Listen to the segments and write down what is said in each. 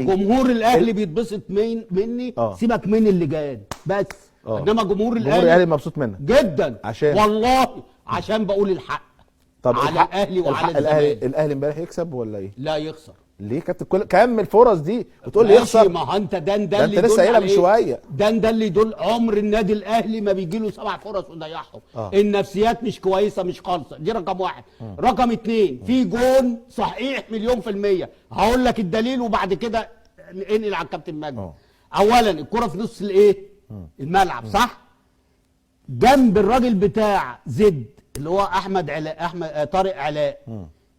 جمهور الاهلي بيتبسط مني. سيبك من اللجان بس. انما جمهور الاهلي، جمهور الاهلي مبسوط منك جدا. عشان؟ والله عشان بقول الحق. طب على الاهلي وعلى الزمالك. الاهلي امبارح يكسب ولا ايه؟ لا يخسر. ليه كابتن؟ كل كم الفرص دي وتقول لي يخسر؟ ما هو انت ده ده اللي انت لسه قايلها من شوية. ده اللي يدل عمر النادي الاهلي ما بيجي له 7 فرص ويضيعهم. النفسيات مش كويسة، مش خالصة، دي رقم 1. رقم 2، في جون صحيح 1,000,000%، هقول لك الدليل وبعد كده انقل على الكابتن مجدي. اولا الكره في نص الايه؟ الملعب، صح؟ جنب الراجل بتاع زد اللي هو احمد علاء، احمد طارق علاء،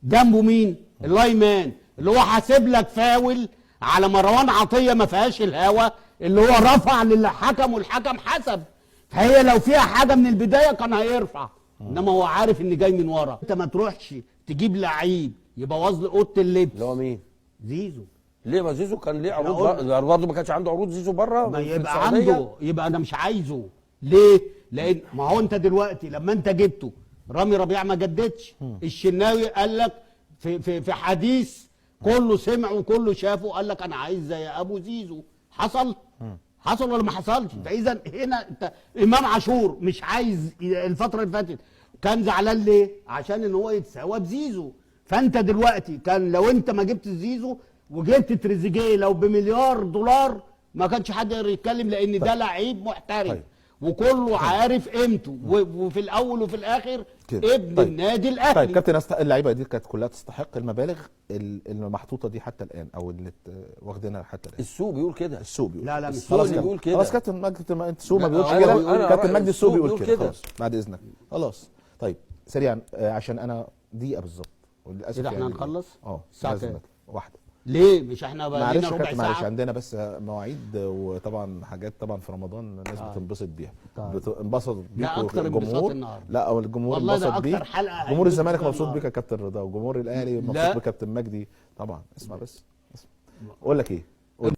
جنبه مين؟ ال linesman اللي هو حاسب لك فاول على مروان عطية ما فيهاش الهوا، اللي هو رفع للحكم والحكم حسب. فهي لو فيها حاجة من البداية كان هيرفع، انما هو عارف ان جاي من ورا. انت ما تروحش تجيب لعيب يبوظ لي اوضة اللبس. اللي هو مين؟ زيزو. ليه؟ ما زيزو كان ليه عروض برضه، ما كانش عنده عروض زيزو بره؟ ما يبقى عنده، يبقى انا مش عايزه. ليه؟ لان ما هو انت دلوقتي لما انت جبته رامي ربيعة ما جددش، الشناوي قال لك في في في حديث كله سمع وكله شافه، قال لك انا عايز زي ابو زيزو. حصل؟ حصل ولا ما حصلش؟ فاذا هنا انت امام عاشور مش عايز، الفترة اللي فاتت كان زعلان ليه؟ عشان ان هو يتساوى بزيزو. فانت دلوقتي كان لو انت ما جبت زيزو وجبت تريزيجيه لو $1,000,000,000 ما كانش حد يقدر يتكلم، لان ده لعيب محترف. طيب. وكله عارف قيمته، وفي الاول وفي الاخر كده. ابن طيب. النادي الاهلي. طيب كابتن، اللعيبة دي كانت كلها تستحق المبالغ المحطوطه دي حتى الان، او اللي واخدينها حتى الان؟ السوق بيقول كده. السوق بيقول. لا لا، مش السوق اللي بيقول كده. خلاص كابتن مجدي، السوق ما بيقولش كده. كابتن مجدي السوق بيقول كده. خلاص بعد اذنك. خلاص طيب سريعا، عشان انا دقيقة بالظبط وللاسف. كده احنا هنخلص الساعة كام؟ 1. ليه؟ مش احنا بقى معلش ربع ساعة؟ معلش عندنا بس مواعيد، وطبعا حاجات طبعا في رمضان الناس بتنبسط بيها. انبسط بيك اكتر انبساط النهارده. لا، او الجمهور انبسط بيك. جمهور الزمالك مبسوط بيك يا كابتن رضا، وجمهور الاهلي مبسوط بكابتن مجدي طبعا. اسمع بس، اقول لك ايه؟